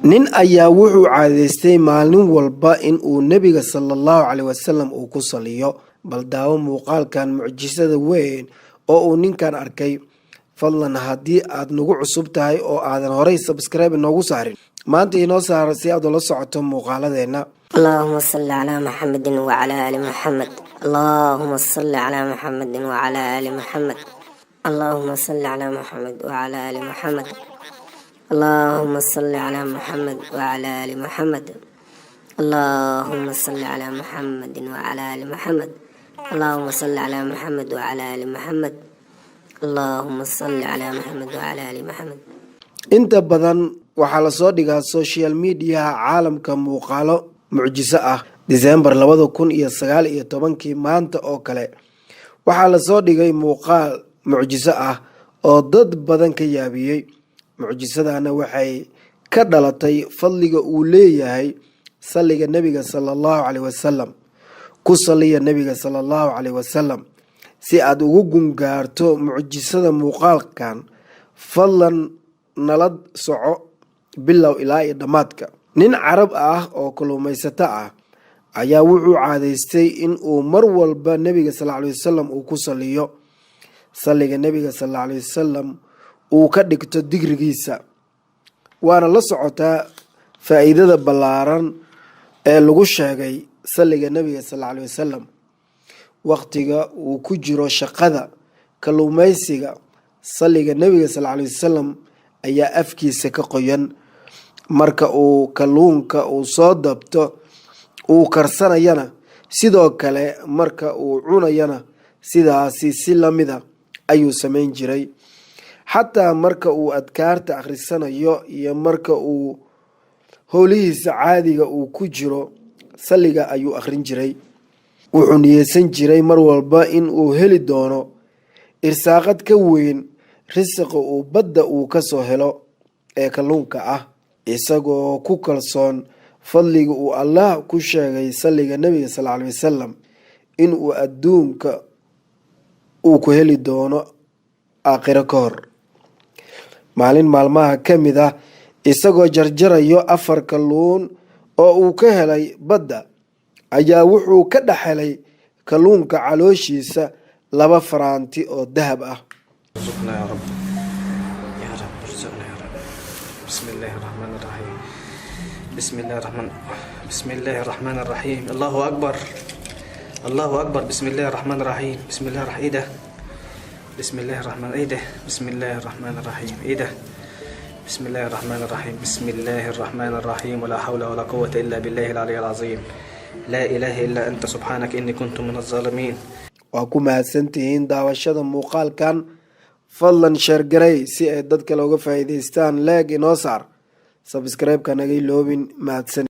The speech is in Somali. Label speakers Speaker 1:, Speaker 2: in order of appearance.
Speaker 1: Nin ayaa wuxuu caadaystay maalin walba in uu Nebiga sala Allahu caleyh wasalam uu ku saliyo. Bal daawo muuqaalkan mucjisada weyn oo uu ninkan arkay. Fadlan, haddii aad nagu cusub tahay oo aadan horey subscribe inoogu saarin, maanta inoo saara si aad ula socoto muuqaaladeenna.
Speaker 2: اللهم صل على محمد وعلى آل محمد، اللهم صل على محمد وعلى آل محمد، اللهم صل على محمد وعلى آل محمد، اللهم صل على محمد وعلى آل محمد، اللهم صل على محمد وعلى آل محمد، اللهم صل على محمد وعلى آل محمد، اللهم صل على محمد وعلى آل محمد.
Speaker 1: Inta badan waxaa lasoo dhigaa social mediaha caalamka muuqaalo mucjiso ah. Disembar 2019-kii, maanta oo kale, waxaa lasoo dhigay muuqaal mucjiso ah oo dad badan ka yaabiyey. Mucjisadana waxay ka dhalatay fadliga uu leeyahay salliga Nebiga sala Allahu caleyh wasalam. Ku saliya Nebiga sala Allahu caleyh wasalam si aad ugu gungaarto mucjisada muuqaalkan. Fadlan nala soco bilow ilaa iyo dhammaadka. Nin Carab ah oo kalluumaysato ah ayaa wuxuu caadaystay in uu mar walba Nebiga sal alay wasalam uu ku saliyo. Salliga Nebiga sal alay wasalam uu ka dhigto digrigiisa, waana la socotaa faa-iidada ballaaran ee lagu sheegay salliga Nebiga sal alay wasalam. Waqtiga uu ku jiro shaqada kalluumaysiga, salliga Nebiga sal alay wasalam ayaa afkiisa ka qoyan. Marka uu kalluunka uu soo dabto uu karsanayana sidoo kale, marka uu cunayana sidaasi si lamida ayuu samayn jiray. Xataa marka uu adkaarta akhrisanayo iyo marka uu howlihiisa caadiga uu ku jiro, salliga ayuu akhrin jiray. Wuxuu niyeysan jiray mar walba in uu heli doono irsaaqad ka weyn risiqa uu badda uu kasoo helo ee kalluunka ah, isagoo ku kalsoon fadliga uu Allah ku sheegay salliga Nebiga sal alay wasalam in uu adduunka uu ku heli doono aakhiro ka hor. Maalin maalmaha ka mid ah, isagoo jarjarayo afar kalluun oo uu ka helay badda, ayaa wuxuu ka dhex helay kalluunka calooshiisa laba faraanti oo dahab ah.
Speaker 3: ارزقنا يا رب، يا رب ارزقنا يا رب. بسم الله الرحمن الرحيم، بسم الله الرحمن، بسم الله الرحمن الرحيم. الله أكبر، الله أكبر. بسم الله الرحمن الرحيم، بسم الله الرحمن. إيه ده؟ بسم الله الرحمن. إيه ده؟ بسم الله الرحمن الرحيم. إيه ده؟ بسم الله الرحمن الرحيم، بسم الله الرحمن الرحيم. ولا حول ولا قوة إلا بالله العلي العظيم. لا إله إلا أنت، سبحانك إني كنت من الظالمين.
Speaker 1: Waa ku mahadsantihiin daawashada muuqaalkan. Fadlan share garee si ay dad kale uga faa'iidaystaan. Like inoo saar, subscribe-ka naga iloobin. Mahadsanid.